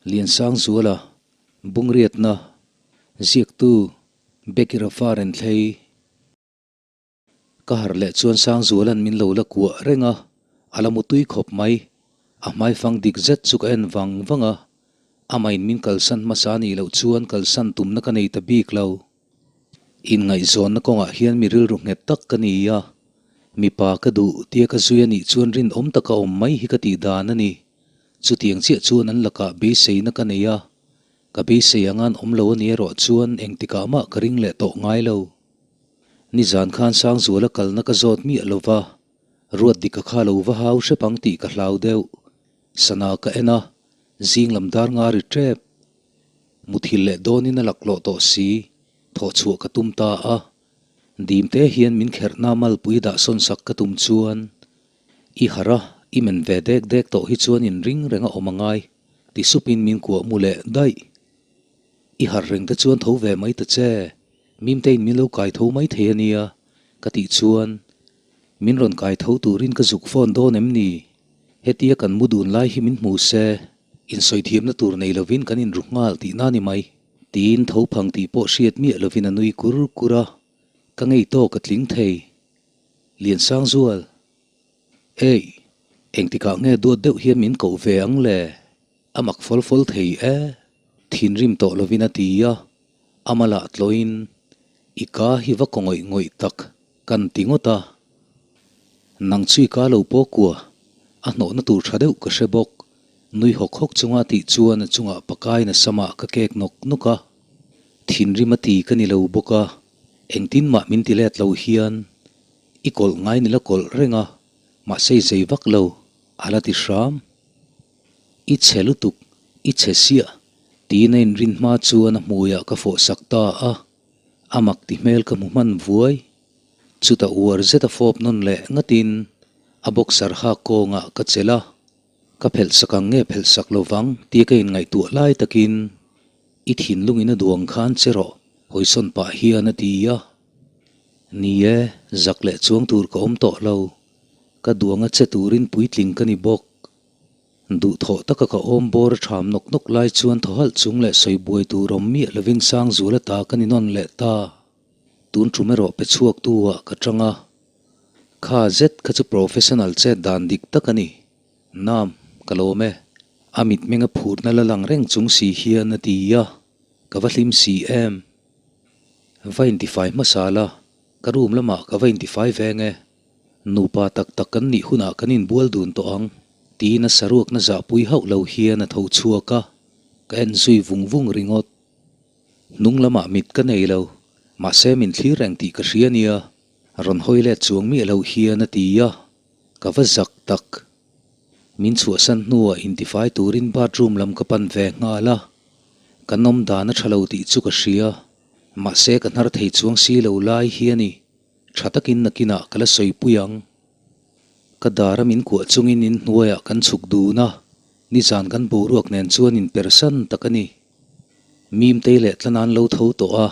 Liansangzuala, Bungriatna, Ziaktu, Becky Rafa Renthlei. Ka harh leh chuan Sangzuala'n min lo la kuah reng a, a la mutui khawp mai. A hmaifang dik zet chu ka en vang vang a, amahin min kalsan hmasa a nih loh chuan kalsan tumna ka nei ta bik lo. Inngaihzawnna kawngah hian mi rilru nghet tak ka ni a, mipa ka duh tia ka zui a nih chuan rinawm taka awm mai hi ka tih dan a ni. Chutiang chiah chuan an lakah beiseina ka nei a, ka beisei anga an awm lo a ni erawh chuan engtikah mah ka ring leh tawh ngai lo. Nizan khan Sangzuala kalna ka zawt miah lo va, Ruatdika kha lo va hau hrep ang tih ka hlau deuh. Sana ka en a, zing lam dar nga ri tep. Muthilh leh dawnin a laklawh tawh si, thawh chhuah ka tum ta a. Dimte hian min kherhna malpui dah sawn sak ka tum chuan I harh a, i men ve dek dek tawh hi chuan in ring reng a awm a ngai, ti supin min kuah mu leh daih. I harh reng te chuan tho ve mai ta che, Mimtein min lo kai tho mai thei a nia, ka tih chuan min rawn kai tho turin ka zuk phone dawn em ni? Hetia kan mu dun lai hi min hmu se, insawithiamna tur nei lovin kan inru nghal tihna ni mai, tiin tho phang tih pawh hriat miah lovin a nui kur kur a, ka ngei tawk a tling thei. Liansangzual, Ei, engtikah nge duat deuh hian min koh ve ang le? A mak fawl fawl thei e, thinrim tawh lovin a ti a, ama lah tlawhin, I ka hi va kaw ngawih ngawih tak kan ti ngawt a. Nang chu i ka lo pawh kua, a hnawhna tur tha deuh ka hre bawk, nui hawk hawk chunga tih chuan a chungah pakain a samah ka kek nawk nawk a. Thinrim a ti ka ni lo bawk a. Engtin mah min ti let lo hian i kawlh ngai ni la kawlh reng a, mahse i zei vak lo, a la ti hram. I chhe lutuk, i chhe siah, tiin a inrin hma chuan a hmuiah ka fawh sak ta a, a mak ti hmel ka hmu hman vuai. Chutah uar zet a fawp nawn leh ngatin a boxer hak kawngah ka chelh a, ka phelh sak ang nge phelh sak lo vang tia ka inngaihtuah lai takin I thinlungin a duang khan che rawh, hawisawn pah hian a ti a. Ni e, zak leh chuang tur ka awm tawh lo. Ka duang a che turin puitling ka ni bawk. Duhthawh taka ka awm bawr a ṭham nawk nawk lai chuan thaw halh chung leh sawi buai tur awm miah lovin Sangzuala ta ka ni nawn leh ta. Tun ṭum erawh pe chhuak tu ah ka ṭang a. Kha zet kha chu professional chet dan dik tak a ni. Nam, ka lawm e. A mitmeng a phurna la lang reng chung si hian a ti a, ka va hlim si em. Va intifai hmasa la, ka room lamah ka va intifai veng e. Nupa tak tak kan nih hunah kan inbual dun tawh ang, tiin a saruakna zahpui hauh lo hian a tho chhuak a, ka en zui vung vung ringawt. Hnung lamah mit ka nei lo, mahse min thlir reng tih ka hria nia, rawn hawi let chuang miah lo hian a ti a. Ka va zak tak. Min chhuahsan hnuah intifai turin bathroom lam ka pan ve nghal a, ka nawm dan a tha lo tih chu ka hria. Mahse ka hnar thei chuang si lo lai hi a ni. Tha takin nakinah ka la sawipui ang. Ka dara min kuah chungin inhnuaiah kan chhuk dun a, nizan kan boruak nen chuan inpersan tak a ni. Mimtei leh Tlanan lo tho tawh a,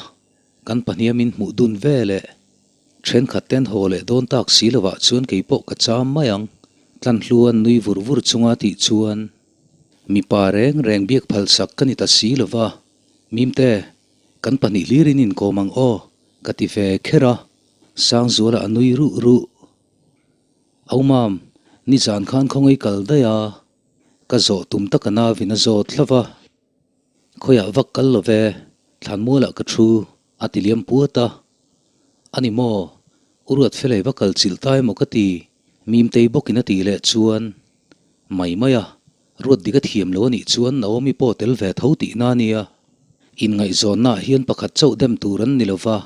kan pahniha min hmuh dun ve leh. Thenkhat ten haw leh dawn tak si lovah chuan kei pawh ka cham mai ang, Tlanhluan nui vur vur chunga tih chuan mipa reng reng biak phal sak ka ni ta si lova, Mimte, kan pahnih hlirin inkawm ang aw, ka ti ve kher a, Sangzuala a nui ruh ruh. Aumam, nizan khan khawngaih kal daih a, ka zawh tum taka navin a zawt hlauh va. Khawiah vak kal lo ve, thlanmualah ka thu, a ti liam puat a. A ni maw? U Ruat Felei va kal chilh ta emaw ka ti, Mimtei bawkin a tih leh chuan, Mai mai a, Ruat dik a thiam lo a nih chuan Naomi pawh tel ve tho tihna a nia. Inngaihzawnnaah hian pakhat chauh dem tur an ni lo va,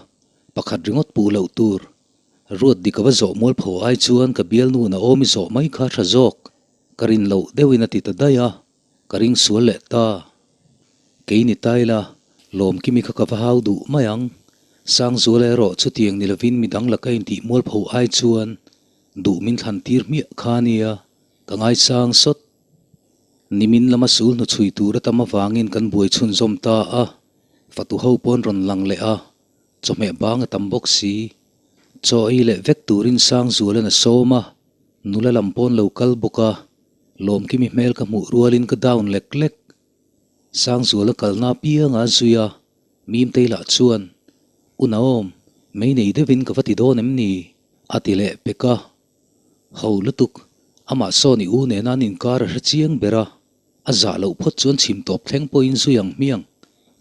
pakhat ringawt puh loh tur. Ruat dik a va zawh mualpho ai chuan ka bialnu Naomi zawh mai kha tha zawk, ka rin loh deuhin a ti ta daih a. Ka ring sual leh ta. Kei ni ta ila, Lawmkimi kha ka va hau duh mai ang. Sangzuala erawh chutiang ni lovin midang laka intih mualpho ai chuan duh min thlan tir hmiah kha nia, ka ngaisang sawt. Nimin lama sul hnuchhui tur a tam avangin kan buai chhunzawm ta a, fatu ho pawn rawn lang leh a, chawhmeh bang a tam bawk si. Chaw ei leh vek turin Sangzuala'n a sawm a, nula lam pawn lo kal bawk a. Lawmkimi hmel ka hmuh rualin ka down lek lek. Sangzuala kalna apianga a zui a, Mimtei lah chuan, U Naom, mei nei deuhin ka va ti dawn em ni? a ti leh pek a. Ho lutuk, amah sawn i u nena an inkar a hre chiang ber a, a zah loh phawt chuan chhim tawp thleng pawhin zui ang hmiang.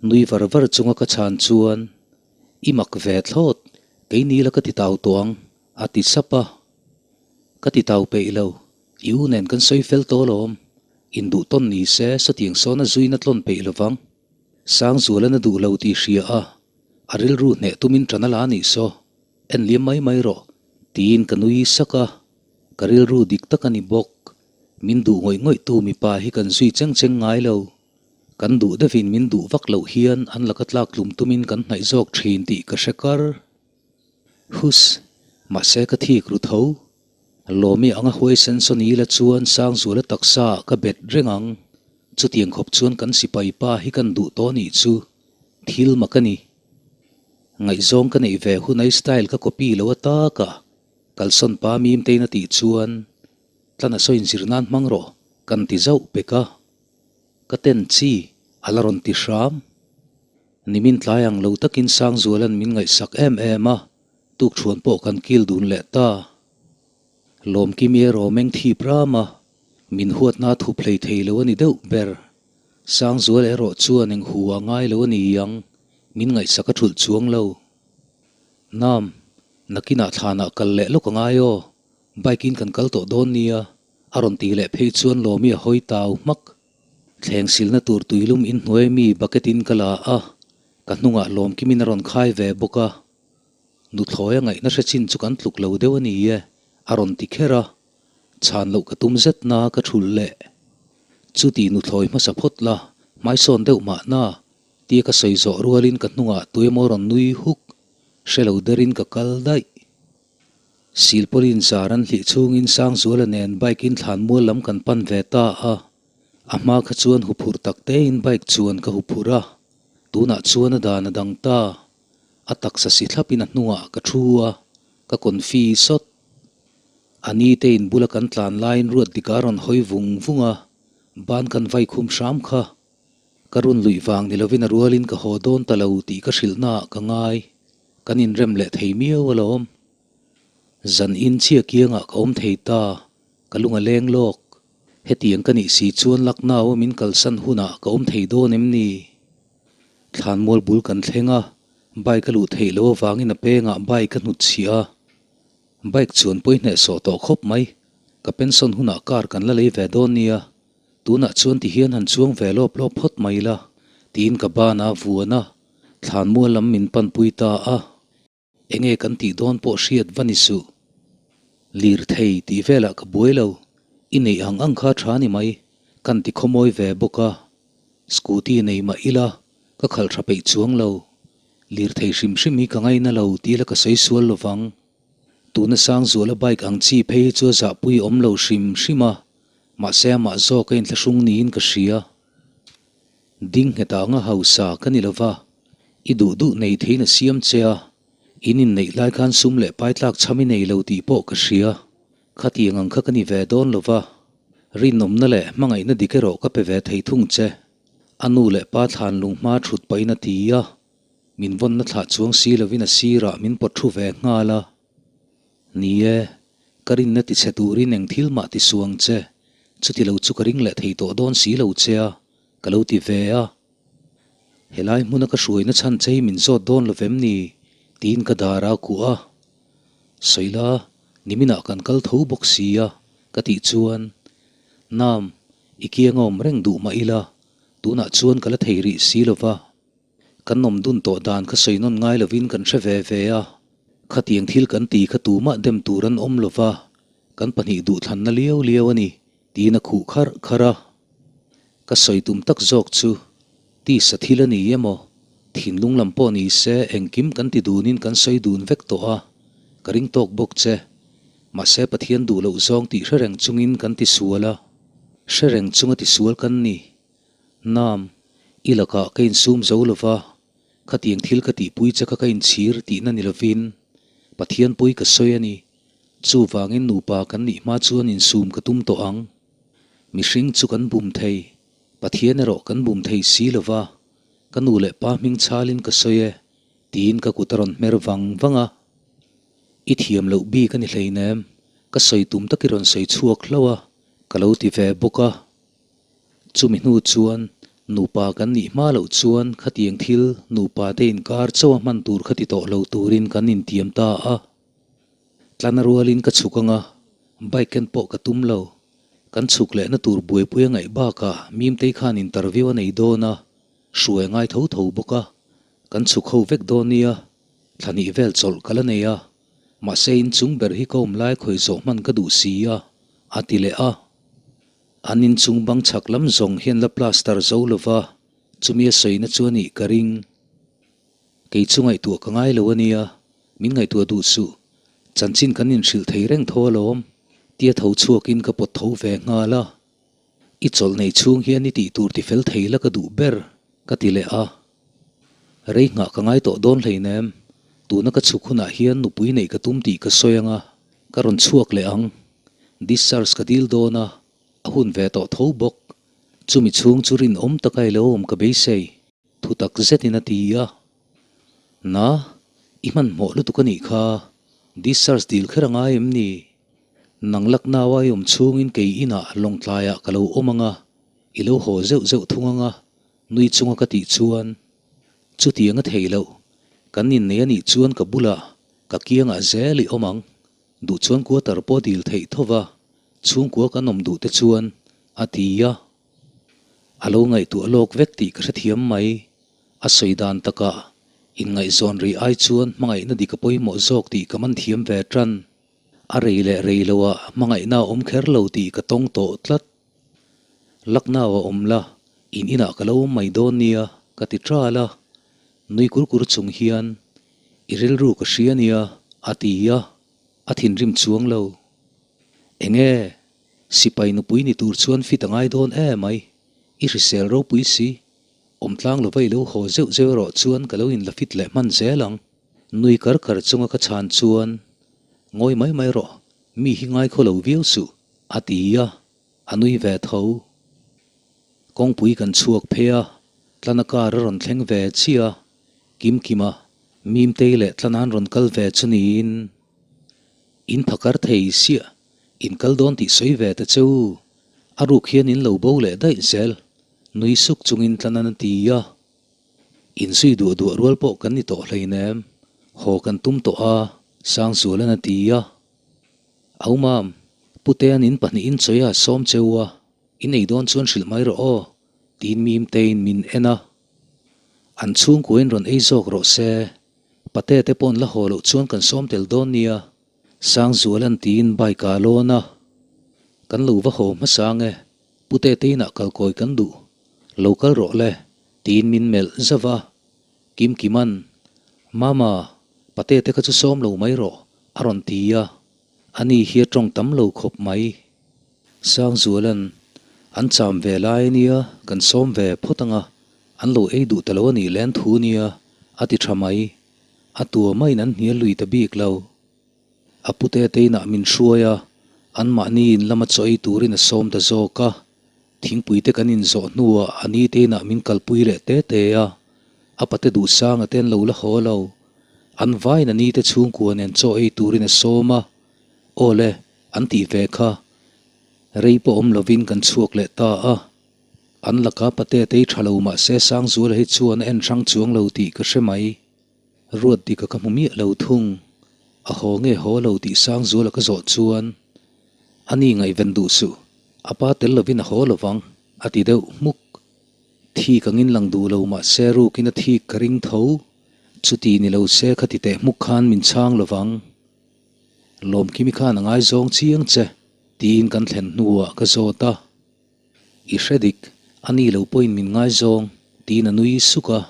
Nui var var chunga ka chhan chuan, I mak ve thlawt, kei ni la ka ti tau tawh ang, a ti sap a. Ka ti tau peih lo, i u nen kan sawi fel tawh alawm, induh tawn ni se sawtiang sawn a zuina tlawn peih lovang. Sangzualan a duh lo tih hria a, a rilru hneh tumin ṭan a la anih saw, en liam mai mai rawh, tiin ka nui sak a, ka rilru dik tak a ni bawk. Min duh ngawih ngawih tu mipa hi kan zui cheng cheng ngai lo. Kan duh deuhin min duh vak loh hian an laka tlak tlum tumin kan hnaih zawk ṭhin tih ka hre kar. Hus, mahse ka thik ru tho. Lawmi anga huaisen saw ni la chuan Sangzuala taksa ah ka bet reng ang. Chutiang khawp chuan kan sipai pa hi kan duh tawh nih chu thil mak a ni. Ngaihzawng ka neih ve hun ai style ka copy lo a tak a, kalsawn pa Mimtein a tih chuan Tlana saw inzir nan hmang rawh kan ti zauh pek a. Ka ten chi a la rawn ti hram. Nimin tlai ang lo takin Sangzuala'n min ngaihsak em em a. Tukṭhuan pawh kan kil dun leh ta. Lawmkimi erawh meng thip ram a, min huatna a thup hlei thei lo a ni deuh ber. Sangzuala erawh chuan eng hu a ngai lo a ni ang, min ngaihsak a ṭhulh chuang lo. Nam, nakinah thlanah kal leh lawk a ngai aw, bike in kan kal tawh dawn nia, a rawn ti leh phei chuan Lawmi a hawi tau hmak. Thleng silna tur tuilum inhnuai mi bucket in ka la a, ka hnungah Lawmkimin a rawn khai ve bawk a. Nuthlawi a ngaihna hre chin chu kan tluk lo deuh a ni e, a rawn ti kher a. Chhan loh ka tum zet na ka thulh leh. Chuti nuthlawi hmasa phawt la, hmaisawn deuh mahna, tia ka sawi zawh rualin ka hnungah tuemaw rawn nui huk, hre lo derin ka kal daih. Silpawlin zar an hlih chhungin Sangzuala nen bike in thlanmual lam kan pan ve ta a. A hma kha chuan huphurh tak tein bike chuan ka huphurh a, tunah chuan a dan a dang ta. A taksa si thlapin a hnungah ka thu a, ka confi sawt. A ni te in bula kan tlan laiin ruat dik a rawn hawi vung vung a, ban kan vai khum hram kha. Ka run luih vang ni lovin a rualin ka haw dawn ta lo tih ka hrilhnaah ka ngai. Kan inrem leh thei miau alawm. Zan in chhia kiangah ka awm thei ta, ka lung a leng lawk. Hetiang ka nih si chuan Lucknow a min kalsan hunah ka awm thei dawn em ni? Thlanmual bul kan thleng a, bike a luh theih loh avangin a pengah bike a hnut chhiah a. Bike chuan pawi hnehsawh tawh khawp mai, ka pension hunah car kan la lei ve dawn nia, tunah chuan tihian han chuang ve lawp lawp phawt mai la, tiin ka ban a vuan a, thlanmual lam min panpui ta a. Enge kan tih dawn pawh hriat va ni suh. Lirthei tih velah ka buai lo, i neih ang ang kha tha ni mai, kan ti khawmawi ve bawk a. Scooty nei mah ila, ka khalh tha peih chuang lo. Lirthei hrim hrim hi ka ngaina lo tih la ka sawi sual lovang. Tuna Sangzuala bike ang chi phei hi chu a zahpui awm lo hrim hrim a, mahse amah zawk a inthlahrung niin ka hria. Ding nghet anga hausa ka ni lova, i duh duh nei theiin a siam che a, in inneih lai khan sum leh pai tlak chham i nei lo tih pawh ka hria. Khatiang ang kha ka ni ve dawn lova, rinawmna leh hmangaihna dik erawh ka pe ve thei thung che. A nu leh pa thlan lung hma thut pahin a ti a, min vawnna thlah chuang si lovin a sirah min pawt thu ve nghal a. Ni e, ka rinna ti chhe turin eng thil mah ti suang che, chuti lo chu ka ring leh thei tawh dawn si lo che a, ka lo ti ve a. Helai hmuna ka hruaina chhan che hi min zawt dawn lo vem ni? tiin ka dar a kuah a. Sawila, niminah kan kal tho bawk si a, ka tih chuan, Nam, i kiang a awm reng duh mah ila, tunah chuan ka la thei rih si lo va. Kan awm dun tawh dan kha sawi nawn ngai lovin kan hre ve ve a, khatiang thil kan ti kha tumah dem tur an awm lo va, kan pahnih duhthlanna liau liau a ni, tiin a khuh kharh kharh a. Ka sawi tum tak zawk chu, tisa thil a ni emaw, thinlung lam pawh ni se engkim kan ti dunin kan sawi dun vek tawh a, ka ring tawk bawk che. Mahse Pathian duh loh zawng tih hre reng chungin kan ti sual a, hre reng chunga ti sual kan ni. Nam, i lakah ka insum zo lova, khatiang thil ka tihpui che kha ka inchhir tihna ni lovin Pathian pawi ka sawi a ni. Chuvangin nupa kan nih hma chuan insum ka tum tawh ang. Mihring chu kan bum thei. Pathian erawh kan bum thei si lo va, ka nu leh pa hming chhalin ka sawi e, tiin ka kut a rawn hmer vang vang a. I thiam loh bik a ni hleinem, ka sawi tum tak i rawn sawi chhuak hlauh a, ka lo ti ve bawk a. Chumi hnu chuan nupa kan nih hma loh chuan khatiang thil nupa te inkar chauh a hman tur kha ti tawh lo turin kan intiam ta a. Tlana rualin ka chhuk anga, bike ken pawh ka tum lo. Kan chhuk lehna tur buaipui a ngaih bakah Mimtei khan interview a nei dawn a, hruai a ngai tho tho bawk a. Kan chhuk ho vek dawn nia, thla hnih vel chawlh ka la nei a, mahse inchung ber hi ka awm lai khawi zawh hman ka duh si a, a ti leh a. An inchung bang chhak lam zawng hian la plaster zo lova, chumi a sawina chu a nih ka ring. Kei chu ngaihtuah ka ngai lo a nia, min ngaihtuah duh suh. Chanchin kan inhrilh thei reng tho alawm, tia tho chhuakin ka pawt tho ve nghal a. I chawlh nei chhung hian i tih tur ti fel thei la ka duh ber, ka ti leh a. Rei nghah ka ngai tawh dawn hleinem, tuna ka chhuk hunah hian nupui neih ka tum tih ka sawi ang a, ka rawn chhuak leh ang. Discharge ka dil dawn a, a hun ve tawh tho bawk. Chumi chhung chu rinawm taka i lo awm ka beisei. Thu tak zetin a ti a. Na, i hmanhmawh lutuk a nih kha, discharge dil kher a ngai em ni? Nang lak naua i awm chhungin kei inah lawngtlaiah ka lo awm ang a, i lo haw zeuh zeuh thung ang a, nui chunga ka tih chuan, Chutiang a thei loh, kan innei a nih chuan ka bulah ka kiangah zel i awm ang, duh chuan quarter pawh dil theih tho va, chhungkua kan awm duh te chuan, a ti a. A lo ngaihtuah lawk vek tih ka hrethiam mai. A sawi dan takah inngaihzawn rih ai chuan hmangaihna dik a pawimawh zawk tih ka man thiam ve tan. A rei leh rei loah hmangaihna a awm kher lo tih ka tawng tawh tlat. Lucknow a awm la, in inah ka lo awm mai dawn nia ka ti ṭal a. Nui kur kur chung hian, I rilru ka hria nia a ti a, a thinrim chuang lo. Enge? Sipai nupui ni tur chuan fit a ngai dawn em mai, i hrisel ropui si, awm tlang lova i lo haw zeuh zeuh erawh chuan ka lo inla fit leh hman zel ang. Nui kar kar chunga ka chhan chuan, Ngawi mai mai rawh, mi hi ngai khaw lo viau suh, a ti a, a nui ve tho. Kawngpui kan chhuak phei a, Tlana car a rawn thleng ve chiah a, Kimkima, Mimtei leh Tlana'n rawn kal ve chu niin in phakar thei siah. In kal dawn tih sawi ve ta che u, a ruk hian in lo bo leh daih zel, nui suk chungin tlan an a ti a. In zui duah duah rual pawh kan ni tawh hleinem, haw kan tum tawh a, Sangzualan a ti a. Au mam, Putean in pahnihin chawi a sawm che u a, in ei dawn chuan hrilh mai rawh aw, tiin Mimtein min en a. An chhungkuain rawn ei zawk rawh se, Pate te paw'n la haw loh chuan kan sawm tel dawn nia, Sangzualan tiin bike ah a lawn a, Kan lo va haw hmasa ang e, Pute te inah kalkawi kan duh, lo kal rawh le, tiin min melh zauh a. Kimkiman, Mama, Pate te kha chu sawm lo mai rawh, a rawn ti a, ani hi a tawng tam lo khawp mai. Sangzualan, An cham ve lai a nia, kan sawm ve phawt ang a, an lo ei duh ta lo a nih len thu nia, a ti tha mai. A tua maiin an hnial lui ta bik lo. A pute te inah min hruai a, anmahni in lama chaw ei turin a sawm ta zawk a. Thingpui te kan inzawh hnuah a ni te inah min kalpui leh te te a, a pate duhsanga te an lo la haw lo. An vaiin a ni te chhungkua nen chaw ei turin a sawm a, Aw le, an tih ve kha. Rei pawh awm lovin kan chhuak leh ta a. An laka pate te hi tha lo mah se Sangzuala hi chuan a en hrang chuang lo tih ka hre mai. Ruat dika ka hmu miah lo thung. A haw nge haw lo tih Sangzuala ka zawh chuan, A ni ngaihven duh suh, a pa tel lovin a haw lovang, a ti deuh hmuk. Thik angin lang duh lo mah se rukin a thik ka ring tho. Chuti ni lo se kha ti teh hmuk khan min chhang lovang. Lawmkimi khan a ngaizawng chiang che, tiin kan thlen hnuah ka zawt a. I hre dik, a ni lo pawhin min ngaizawng, tiin a nui suk a.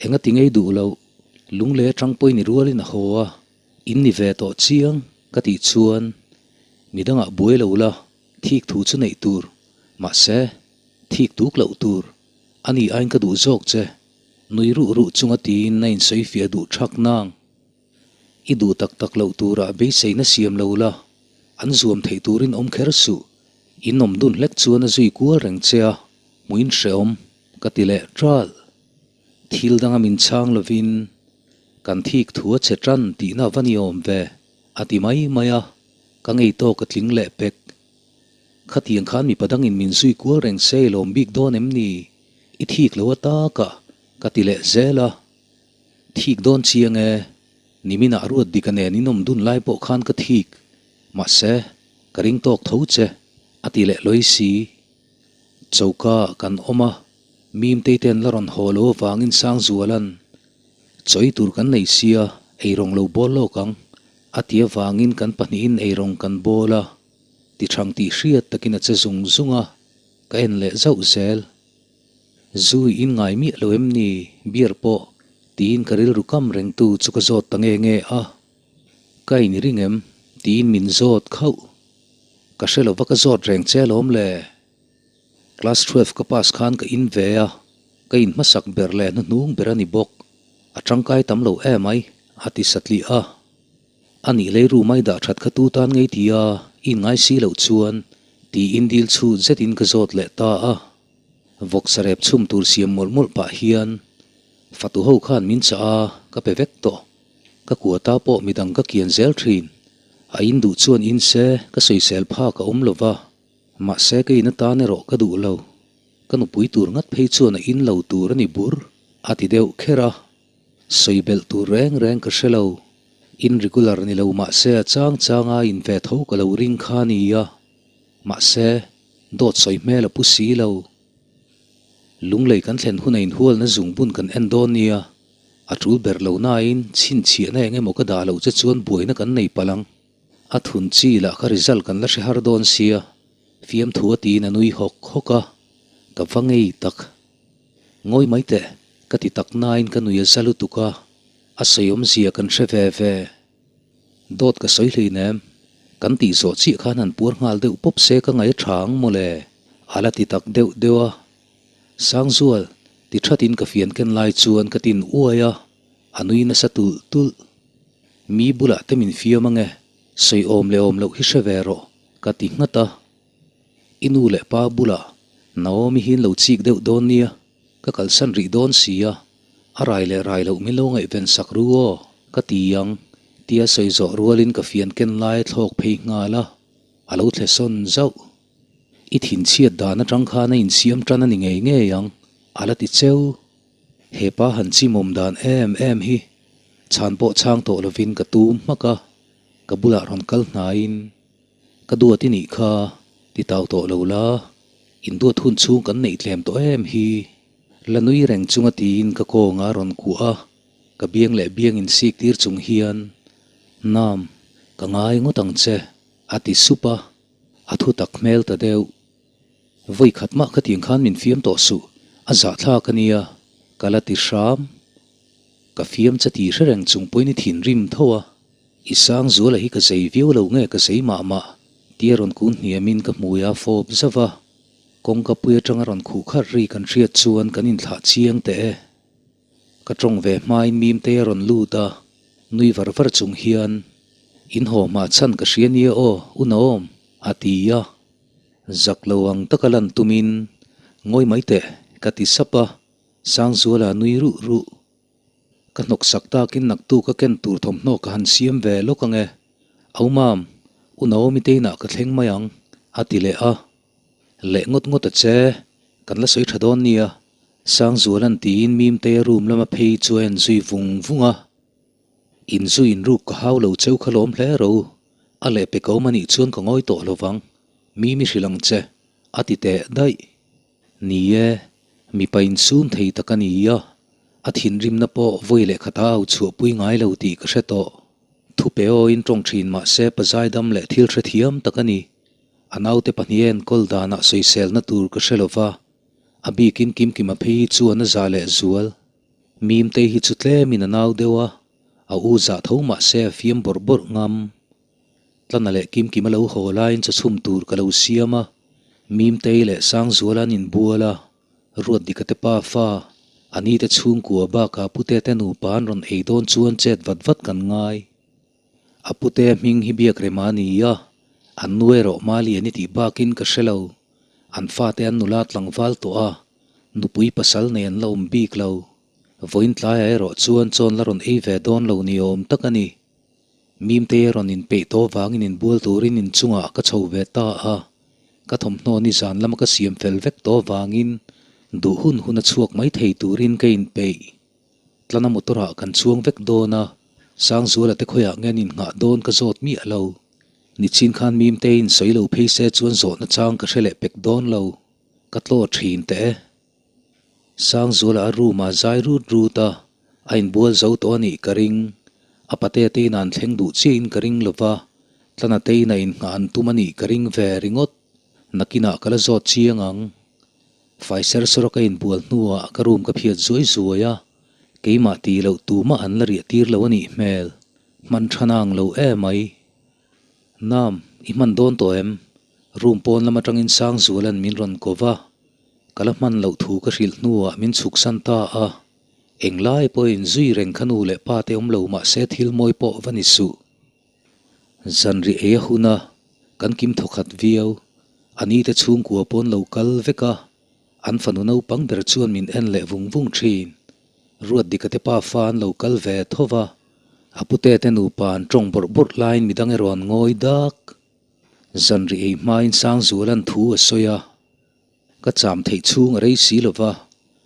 Enga ti ngei duh loh, lungle atang pawhin i rualin a haw a, in ni ve tawh chiang, ka tih chuan, Midangah buai lo la, thik thu chu neih tur, mahse, thik tuk loh tur, a ni aiin ka duh zawk che, nui ruh ruh chunga tiin a insawifiah duh thak nang. I duh tak tak loh turah beiseina siam lo la, an zuam theih turin awm kher suh. In awm dun hlek chuan a zui kual reng che a. Hmuin hrehawm ka ti leh ṭal. Thil danga min chhang lovin kan thik thu a che ṭan tihna va ni awm ve, a ti mai mai a, ka ngei tawk a tling leh pek. Khatiang khan mipa dangin min zui kual reng se i lawm bik dawn em ni? I thik lo a takah ka ti leh zel a. Thik dawn chiang e, niminah ruat dik a nen in awm dun lai pawh khan ka thik. Mahse, ka ring tawk tho che, a ti leh lawi si. Choka kan awm a, Mimtei ten la rawn haw lo avangin Sangzualan chawi tur kan nei sia, eirawng lo bawl lawk ang, a ti avangin kan pahnihin eirawng kan bawl a, ti thang tih hriat takin a che zung zung a, ka en leh zauh zel. Zui in ngai miah lo em ni, beer pawh, tiin ka rilru kam rengtu chu ka zawt ta nge nge a. Ka in ring em? tiin min zawt khauh. Ka hre lova ka zawt reng che alawm le. Class 12 ka pass khan ka in ve a, ka in hmasak ber leh hnuhnung ber a ni bawk. A tangkai tam lo em ai, a ti satliah a. A nih lei room ai dah that kha tu tan ngei ti a, i inngai si loh chuan, tiin dil chhut zetin ka zawt leh ta a. Vawksa rep chhum tur siam mawlh mawlh pah hian fatu ho khan min chah a, ka pe vek tawh. Ka kuata pawh midang ka kian zel thin. A in duh chuan in se, ka sawisel phak a awm lo va. Mahse ka in atan erawh ka duh lo. Ka nupui tur ngat phei chuan a in lo tur a ni bur, a ti deuh kher a. Sawi belh tur reng reng ka hre lo. In regular ni lo mahse a chang changa in ve tho ka lo ring kha a nia. Mahse, dawt sawi hmel a pu si lo. Lunglei kan thlen huna inhualna zungbun kan en dawn nia. A tul ber lo nain chhinchhiahna eng emaw ka dah loh che chuan buaina kan nei palh ang. A thun chi lah kha result kan la hre har dawn sia, fiamthu a tiin a nui hawk hawk a, ka va ngei tak. Ngawi mai teh, ka ti tak nain ka nui a za lutuk a, a sawi awmzia kan hre ve ve. Dawt ka sawi hlei nem, kan tih zawh chiah khan han puar nghal deuh pawp se ka ngaih a tha ang mawle, a la ti tak deuh deuh a. Sangzual, ti thatin ka fian ken lai chuan ka tin uai a, a nui nasa tulh tulh. Mi bulah te min fiam ange, sawi awm leh awm loh hi hre ve rawh, ka ti nghat a. I nu leh pa bulah Naomi hi an lo chik deuh dawn nia, ka kalsan rih dawn si a, a rai leh rai loh min lo ngaihven sak ru aw, ka ti ang, tia sawi zawh rualin ka fian ken lai a thlawk phei nghal a, a lo thle sawn zauh. I thinchhiat dan atang khan a insiam tan a ni ngei ngei ang, a la ti cheu. He pa han chimawm dan em em hi chhan pawh chhang tawh lovin ka tum hmak a, ka bulah rawn kal hnaiin ka duat i nih kha ti tau tawh lo la, induat hun chhung kan neih tlem tawh em hi. La nui reng chunga tiin ka kawnga rawn kuah a, ka biang leh biang insik tir chung hian, Nam, ka ngai ngawt ang che, a ti sup a. A thu tak hmel ta deuh. Vawi khat mah khatiang khan min fiam tawh suh, a zahthlak a nia, ka la ti hram. Ka fiam che ti hre reng chung pawhin i thinrim tho a. I Sangzuala hi ka zei viau lo nge ka zei mah mah, tia rawn kun hniamin ka hmui a fawp zauh a. Kawngka pui atanga rawn khuh khat ri kan hriat chuan kan inthlah chiang teh e. Ka tawng ve hmain Mimtei a rawn lut a, nui var var chung hian, In haw hma chhan ka hria nia aw, u Naom, a ti a. Zak lo ang taka lan tumin, Ngawi mai teh, ka ti sap a, Sangzuala nui ruh ruh. Ka hnawk sak takin naktuk a ken tur thawmhnaw ka han siam ve lawk ang e. Au Mam, u Naomi te inah ka thleng mai ang, a ti leh a. Leh ngawt ngawt a che, kan la sawi tha dawn nia, Sangzuala'n tiin Mimtea room lama phei chu a en zui vung vung a. Inzui inruk ka hau lo cheu kha lawm hle ro, a leh pe ko anih chuan ka ngawi tawh lo vang, Mimi hrilh ang che, a ti teh daih. Ni e, mipa insum thei tak a ni a, a thinrimna pawh vawi leh khata au chhuahpui ngai lo tih ka hre tawh. Thupe awin tawng thin mah se pazaidam leh thil hrethiam tak a ni. A naute pahnih a enkawl danah sawiselna tur ka hre lo va, a bikin Kimkima phei hi chuan a za leh zual. Mimtei hi chu tlemin a nau deuh a, a u zah tho mah se a fiam bawrh bawrh ngam. Tlana leh Kimkima lo haw laiin chaw chhum tur ka lo siam a, Mimtei leh Sangzuala an inbual a, Ruatdika te pa fa, a ni te chhungkua bakah Pute te nupa an rawn ei dawn chuan chet vat vat kan ngai. A pute hming hi biak rem a ni a, an nu erawh Mali an i tih bakin ka hre lo. An fate an nula tlangval tawh a, nupui pasal nei an la awm bik lo. Vawiin tlaiah erawh chuan chawn la rawn ei ve dawn lo ni awm tak a ni. Mimtei a rawn inpeih tawh vangin inbual turin inchungah ka chho ve ta a, ka thawmhnaw ni zan lama ka siam fel vek tawh vangin duh hun hun a chhuak mai thei turin ka inpeih. Tlana motor ah kan chuang vek dawn a, Sangzuala te khawiah nge an innghah dawn ka zawt miah lo. Nichin khan Mimtei insawi lo phei se chuan zawhna chang ka hre leh pek dawn lo. Ka tlaw thin teh e. Sangzuala a room ah zai rut rut a, a inbual zo tawh a nih ka ring. A pate te in an thleng duh chiah in ka ring lo va, Tlana te in a innghah an tum a nih ka ring ve ringawt. Nakinah ka la zawt chiang ang. Fai ser sawr a ka inbual hnuah ka room ka phiat zuai zuai a, keimah tih loh tumah an la riah tir lo a nih hmel. Hman tha nang lo emai. Nam, i hman dawn tawh em? Room pawn lam atangin Sangzuala'n min rawn ko va, ka la hman loh thu ka hrilh hnuah min chhuksan ta a. Englai pawhin zui reng kha nu leh pa te awm lo mahse thil mawi pawh va ni suh. Zanri ei a hun a, kan kim thawkhat viau. A ni te chhungkua pawn lo kal vek a, an fanu naupang ber chuan min en leh vung vung thin. Ruatdika te pa fa an lo kal ve tho va, a pute te nupa an tawng bawrh bawrh laiin midang erawh an ngawi dak. Zanri ei hmain Sangzuala'n thu a sawi a, Ka cham theih chhung a rei si lo va,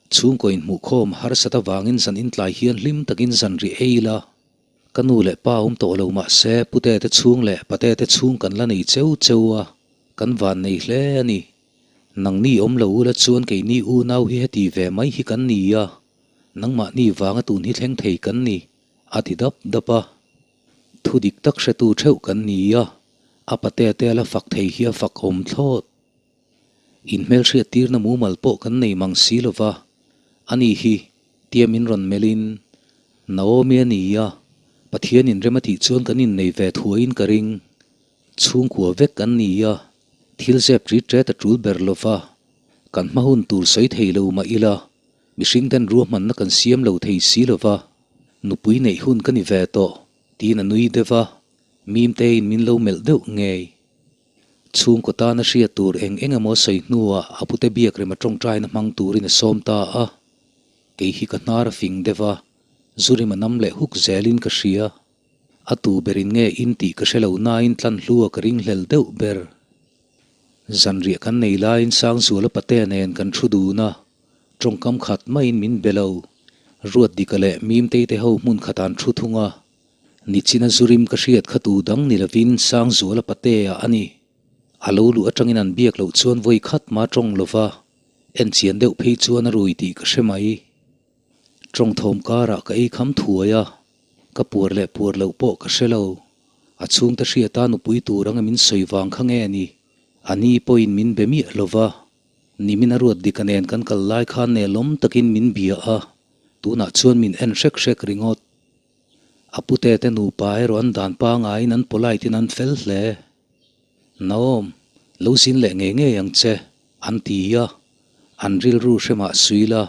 chhungkaw inhmuhkhawm harsat avangin zan intlai hian hlim takin zanri ei ila, Ka nu leh pa awm tawh lo mah se pute te chhung leh pate te chhung kan la nei cheu cheu a, kan van nei hle a ni. Nangni awm lo ula chuan keini unau hi heti ve mai hi kan ni a, nangmahni vanga tun hi thleng thei kan ni, a ti dap dap a. Thu dik tak hretu theuh kan ni a, a pate te a la fak thei hi a fak awm thlawt. Inhmelhriat tirna mumal pawh kan nei mang si lo va, ani hi tia min rawn melhin, Naomi a ni a, Pathian inrem a tih chuan kan innei ve thuaiin ka ring. Chhungkua vek kan ni a, thil zep rit ret a tul ber lo va, kan hma hun tur sawi thei lo mah ila, mihring ten ruahmanna kan siam lo thei si lo va, nupui neih hun ka ni ve tawh, tiin a nui deuh a, Mimteiin min lo melh deuh ngei. Chhungkaw tana hriat tur eng eng emaw sawi hnuah a pute biak rema tawngtaina hmang turin a sawm ta a. Kei hi ka hnar a fing deuh a, zu rim a nam leh huk zelin ka hria. A tu berin nge in tih ka hre lo nain tlan hlua ka ringhlel deuh ber. Zanriah kan nei laiin Sangzuala patea nen kan thu dun a, tawngkam khat maiin min be lo. Ruatdika leh Mimtei te ho hmun khatah an thu thung a. Nichina zurim ka hriat kha tu dang ni lovin Sangzuala patea a ni. A lo luh atangin an biak loh chuan vawi khat ma tawng lova, en chian deuh phei chuan a rui tih ka hre mai. Tawng thawm karah ka ei kham thuai a, ka puar leh puar loh pawh ka hre lo. A chhungte hriata nupui tur anga min sawi vang kha nge ni? A ni pawhin min be miah lova, nimin a ruat dika nen kan kal lai khan nelawm takin min bia a, tunah chuan min en hrek hrek ringawt. A pute te nupa erawh an dan pangaiin an polite in an fel hle. Naom, lo zin leh ngei ngei ang che, an ti a, an rilru hre mah sui la,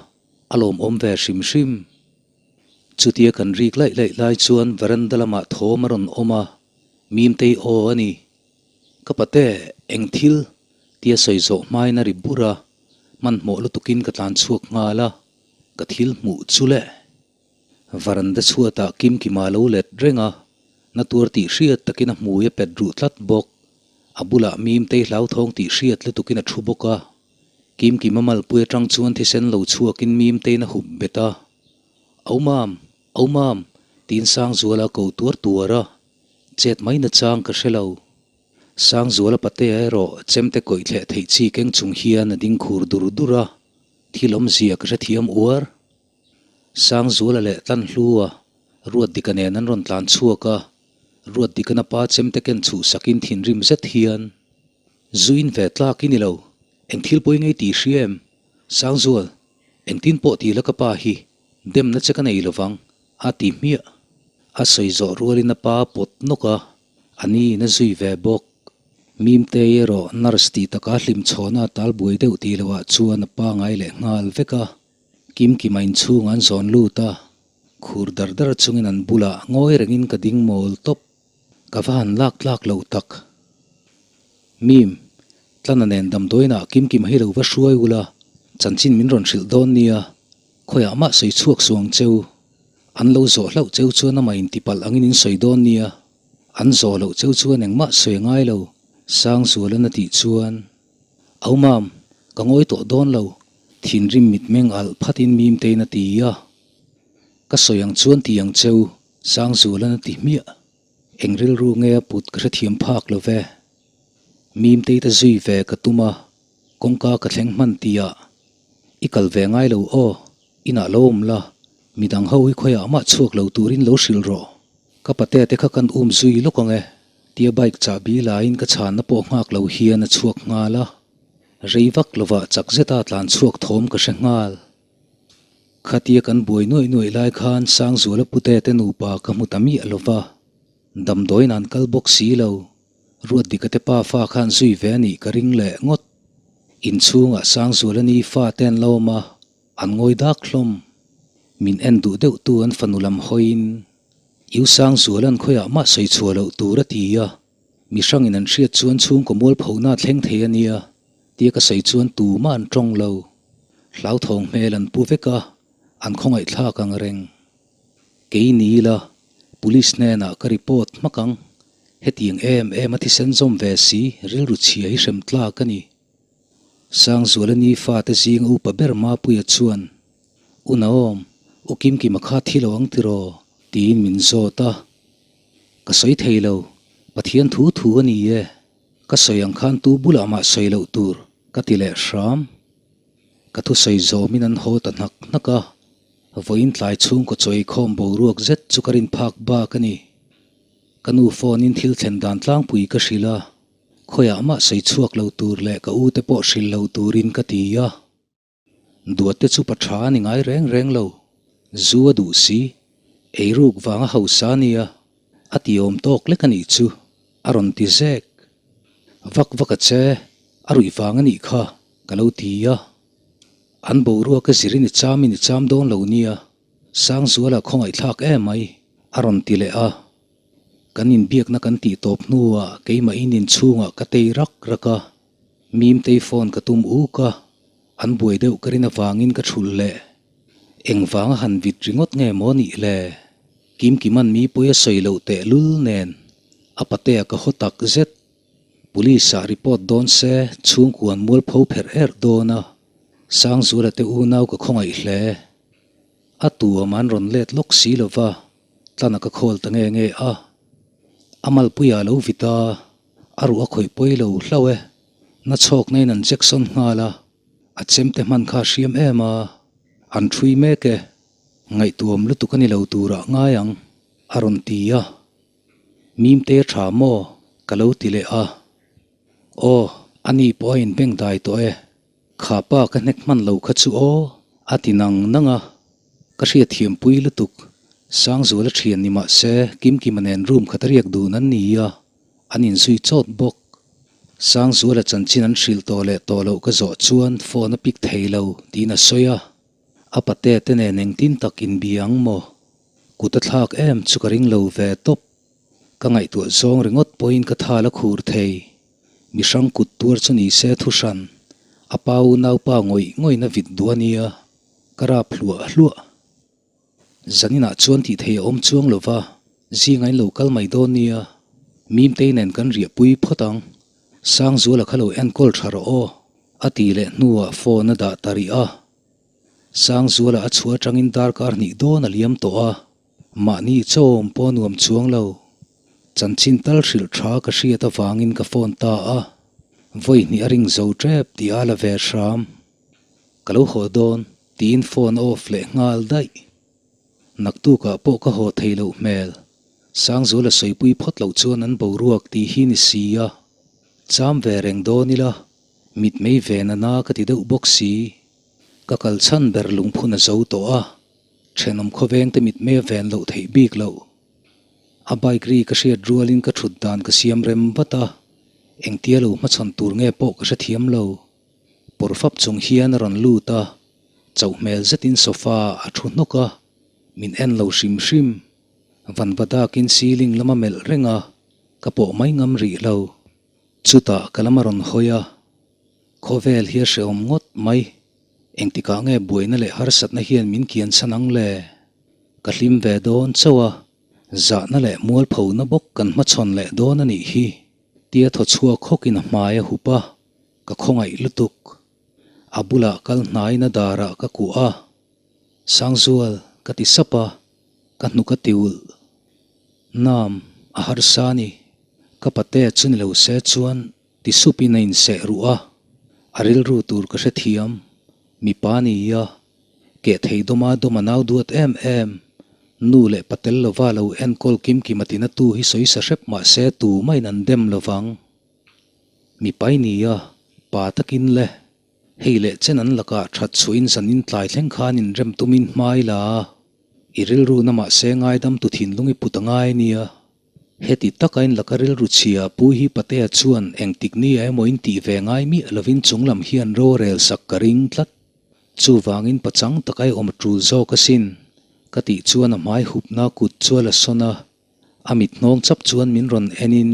a lawmawm ve hrim hrim. Chutia kan rik laih laih lai chuan veranda lamah thawm a rawn awm a, Mimtei aw a ni. Ka pate, eng thil? tia sawi zawh hmain a ri bur a, hmanhmawh lutukin ka tlan chhuak nghal a, ka thil hmuh chu le. Varanda chhuatah Kimkima lo let reng a, na tuar tih hriat takin a hmui a pet ruh tlat bawk. A bulah Mimtei hlauthawng tih hriat lutukin a thu bawk a. Kimkima malpui atang chuan thisen lo chhuakin Mimtei'n a hup bet a. Au mam! Au mam! tiin Sangzuala a ko tuar tuar a, chet mai na chang ka hre lo. Sangzuala patea erawh chemte kawih thleh theih chi keng chung hian a ding khur dur dur a, thil awmzia ka hrethiam uar. Sangzuala leh Tlanhlua, Ruatdika nen an rawn tlan chhuak a, Ruatdikana pa chemte ken chhuh sakin thinrim zet hian, Zuin ve tlak i ni lo, eng thil pawi ngei tih hria em? Sangzual, engtin pawh ti la ka pa hi, demna che ka nei lovang, a ti hmiah. A sawi zawh rualin a pa a pawt nawk a, a niin a zui ve bawk. Mimtei erawh nurse tih taka hlimchhawna a talbuai deuh tih loah chuan a pangai leh nghal vek a. Kimkima inchhung an zawn lut a, khur dar dar chungin an bulah ngawi rengin ka ding mawl tawp. Ka va han lak tlak lo tak. Mim, Tlana nen damdawiinah Kimkima hi lo va hruai ula, chanchin min rawn hrilh dawn nia, khawiah mah sawi chhuak suh ang cheu. An lo zawh hlauh cheu chuan amah intipalh angin in sawi dawn nia, an zawh loh cheu chuan engmah sawi a ngai lo, Sangzualan a tih chuan. Au mam, ka ngawi tawh dawn lo, thinrim mitmeng alh phatin Mimtein a ti a. Ka sawi ang chuan ti ang cheu, Sangzualan a ti hmiah. Eng rilru nge a put ka hrethiam phak lo ve. Mimtei te zui ve ka tum a, kawngka ka thleng hman tihah, I kal ve ngai lo aw, inah lo awm la, midang ho hi khawiah mah chhuak lo turin lo hrilh rawh. Ka pate te kha kan um zui lawk ang e, tia bike chahbi laiin ka chhanna pawh nghak lo hian a chhuak nghal a. Rei vak lovah chak zeta tlan chhuak thawm ka hre nghal. Khatia kan buai nuaih nuaih lai khan Sangzuala pute te nupa ka hmu ta miah lova, damdawiin an kal bawk si lo. Ruatdika te pa fa khan zui ve a nih ka ring leh ngawt. Inchhungah Sangzuala ni fa te an lo awm a, an ngawi dak hlawm. Min en duh deuh tu an fanu lam hawiin, U Sangzuala'n khawiah mah sawi chhuah loh tur a ti a, mi hrangin an hriat chuan chhungkaw mualphona a thleng thei a nia, tia ka sawi chuan tumah an tawng lo. Hlauthawng hmel an pu vek a, an khawngaihthlak ang reng. Kei ni ila, Police hnenah ka report hmak ang. Hetiang em em a thisen zawm ve si, rilru chhia hi hrem tlak a ni. Sangzuala ni fate zing upa ber Mapuia chuan, U Naom, U Kimkima kha thi lo ang tiraw? tiin min zawt a. Ka sawi thei lo, Pathian thu thu a ni e. Ka sawi ang khan tu bulah mah sawi loh tur ka ti leh hram. Ka thusawi zawmin an haw ta hnak hnak a, vawiin tlai chhungkaw chawi khawm boruak zet chu ka rin phak bak a ni. Ka nu phone in thil thlen dan tlangpui ka hrilh a, khawiah mah sawi chhuak lo tur leh ka u te pawh hrilh lo turin ka ti a. Duatte chu pa tha a ni ngai reng reng lo, zu a duh si, eiruk vanga hausa a nia, a ti awm tawk lek a nih chu, a rawn ti zek. Vak vak a che, a ruih vang a nih kha, ka lo ti a. An boruak a zirin i cham in i cham dawn lo nia, Sangzuala khawngaihthlak em mai, a rawn ti leh a. Kan inbiakna kan tih tawp hnuah keimahin inchhungah ka tei rak rak a. Mimtei phone ka tum uk a, an buai deuh ka rin avangin ka thulh leh. Engvanga han vit ringawt nge maw nih le? Kimkiman mi pawi a sawi loh tehlul nen a patea ka haw tak zet. Police ah report dawn se chhungkuan mualpho pherh erh dawn a, Sangzuala te unau ka khawngaih hle. A tu awm an rawn let lawk si lova, tlana ka khawl ta nge nge a. A malpuiah a lo vit a, a ruh a khawih pawi lo hlauh e. Na chhawk nain an Jackson nghal a, a chemte hman kha a hriam em a, an ṭhui mek e. Ngaihtuam lutuk a ni lo turah ngai ang, a rawn ti a. Mimte tha maw? Ka lo ti leh a. Aw, ani pawh a inbeng dai tawh e. Kha pa ka hnek hman lo kha chu aw, a ti nang nang a. Ka hriatthiam pui lutuk. Sangzuala thian ni mah se Kimkima nen room khat a riak dun an ni a, an inzui chawt bawk. Sangzuala chanchin an hrilh tawh leh tawh loh ka zawh chuan phone a pick thei lo tiin a sawi a. A pate te nen engtin tak inbia ang maw? Kut a thlak em chu ka ring lo ve tawp. Ka ngaihtuah zawng ringawt pawhin ka thal a khur thei. Mi hrang kut tuar chu ni se thu hran. A pa unaupa ngawih ngawih na vit duh a nia, ka rap hluah hluah. Zaninah chuan tih thei a awm chuang lo va, zinga in lo kal mai dawn nia. Mimtei nen kan riahpui phawt ang. Sangzuala kha lo enkawl tha rawh aw, a ti leh hnuah phone a dah ta rih a. Sangzuala a chhuah atangin darkar hnih dawn a liam tawh a, mahni chawm pawh a nuam chuang lo. Chanchin tal hrilh tha ka hriat avangin ka phone ta a, vawi hnih a ring zo tep tih a la ve hram. Ka lo haw dawn tiin phone a off leh nghal daih. Naktukah pawh ka haw thei loh hmel. Sangzuala sawipui phawt loh chuan an boruak tih hi ni si a, cham ve reng dawn ila, mitmei ve nana ka ti deuh bawk si. Ka kal chhan ber lungphun a zo tawh a, thenawm khawveng te mitmei a ven loh theih bik loh. A bike ri ka hriat rualin ka thut dan ka siam rem vat a, engtia lo hmachhawn tur nge pawh ka hrethiam lo. Pawr fap chung hian a rawn lut a, chauh hmel zetin sofa ah a thu hnawk a, min en lo hrim hrim. Vanva dakin ceiling lama melh reng a, ka pawh mai ngam rih lo. Chutah ka lam a rawn hawi a. Khawvel hi a hrehawm ngawt mai. Engtikah nge buaina leh harsatna hian min kian chhan ang le? Ka hlim ve dawn chauh a, zahna leh mualphona bawk kan hmachhawn leh dawn a nih hi, tia thaw chhuak hawkin a hmai a hup a, ka khawngaih lutuk. A bulah kal hnaiin a darah ka kuah a, Sangzual ka ti sap a, ka hnuk a ti ulh. Nam, a harsa a ni. Ka pate chu ni lo se chuan ti supin a inseh ruh a, a rilru tur ka hrethiam, mipa ni a, keh thei dawma dawm a nau duat em em, nu leh pa tel lova lo enkawl kim kim a tina tu hi sawi sa hrep mah se tu mahin an dem lovang. Mipa i ni a, pa takin le, hei leh chen an lakah that chhuahin zanin tlai thleng khan inrem tumin hmai la a, i rilru na mahse ngaidam tu thinlung i put a ngai nia. Heti taka in laka rilru chhia Pu hi Patea chuan engtik ni a emaw in tih ve ngai miah lovin chunglam hian ro rel sak ka ring tlat. Chuvangin pachang taka i awm tul zawk asin ka tih chuan a hmai hupna kut chu a la sawn a, a mit hnawng chap chuan min rawn en in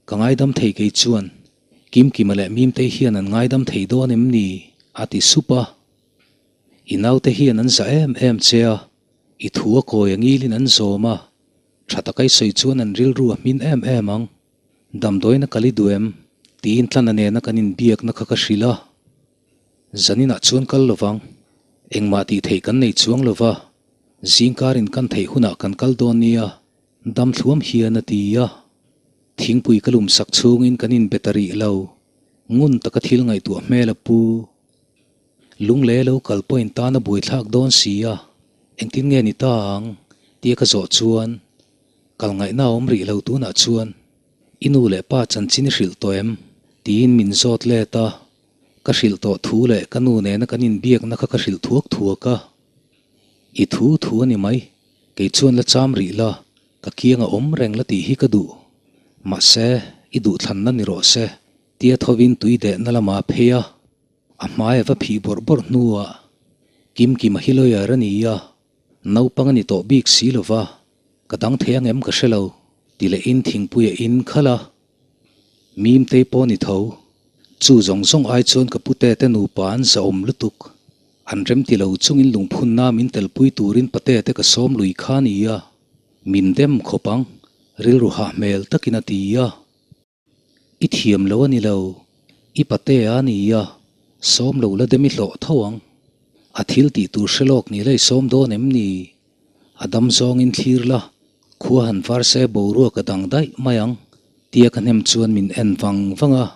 ka ngaidam thei kei chuan Kimkima leh Mimtei hian an ngaidam thei dawn em ni? a ti sup a. I naute hian an za em em che a, i thu a kawi a ngilin an zawm a, Tha taka i sawi chuan an rilru a hmin em em ang. Damdawiin a kal i duh em? tiin Tlana nena kan inbiakna kha ka hrilh a. Zaninah chuan kal lovang. Engmah tih theih kan nei chuang lova, zingkar in kan theih hunah kan kal dawn nia, dam thluam hian a ti a. Thingpui ka lum sak chhungin kan inbe ta rih lo. Ngun taka thil ngaihtuah hmel a pu. Lunglei lo kal pawhin tan a buaithlak dawn si a, engtin nge ni ta ang? tia ka zawh chuan, Kal ngaihna a awm rih lo tunah chuan i nu leh pa chanchin i hrilh tawh em? tiin min zawt let a, ka hrilh tawh thu leh ka nu nena kan inbiakna kha ka hrilh thuak thuak a. I thu thu a ni mai, kei chuan la cham rih la, ka kiang a awm reng la tih hi ka duh. Mahse, i duhthlanna ni rawh se, tia thovin tui dehna lamah a phei a. A hmai a va phih bawrh bawrh hnuah Kimkima hi lawyer a ni a, naupang a ni tawh bik si lo va, ka dang thei ang em ka hre lo, ti lehin thingpui a in khalh a. Mimtei pawh ni tho, chu zawng zawng ai chuan ka pute te nupa an zahawm lutuk, an remti lo chungin lungphunna min telpui turin pate te ka sawm lui kha a ni a, min dem khawp ang, rilru hah hmel takin a ti a. I thiam lo a ni lo, i patea a ni a, sawm lo la dem i hlawh tho ang. A thil tih tur hre lawk ni la i sawm dawn em ni? A dam zawngin thlir la, khua han var se boruak a dang daih mai ang, tia ka hnem chuan min en vang vang a.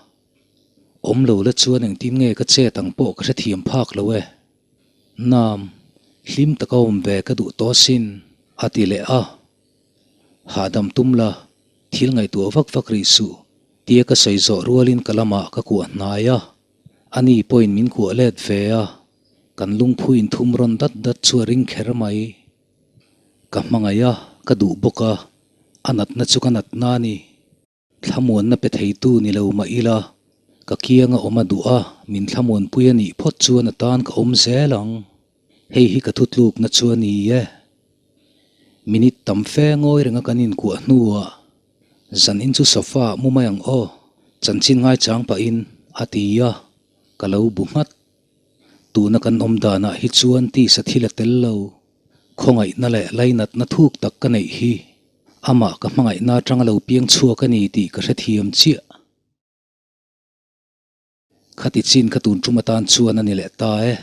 Awm lo la chuan engtin nge ka chet ang pawh ka hrethiam phak lo e. Nam, hlim taka awm ve ka duh tawh asin, a ti leh a. Hahdam tum la, thil ngaihtuah vak vak rih suh, tia ka sawi zawh rualin ka lamah ka kuah hnai a. Ani pawhin min kuah let ve a, kan lungphu inthum rawn dat dat chu a ring kher mai. Ka hmangaih a, ka duh bawk a, a natna chu ka natna a ni. Thlamuanna pe theitu ni lo mah ila, ka kianga awm a duh a, min thlamuanpui a nih phawt chuan a tan ka awm zel ang. Hei hi ka thutlukna chu a ni e. Minute tam fe ngawi renga kan inkuah hnuah, Zanin chu sofa ah mu mai ang aw, chanchin ngaichang pahin a ti a, ka lo bu nghat. Tuna kan awm danah hi chuan tisa thil a tel lo. Khawngaihna leh lainatna thuk tak ka neih hi amah ka hmangaihna atanga lo piang chhuak a ni tih ka hrethiam chiah. Khati chin ka tun tum atan chuan a ni leh ta e.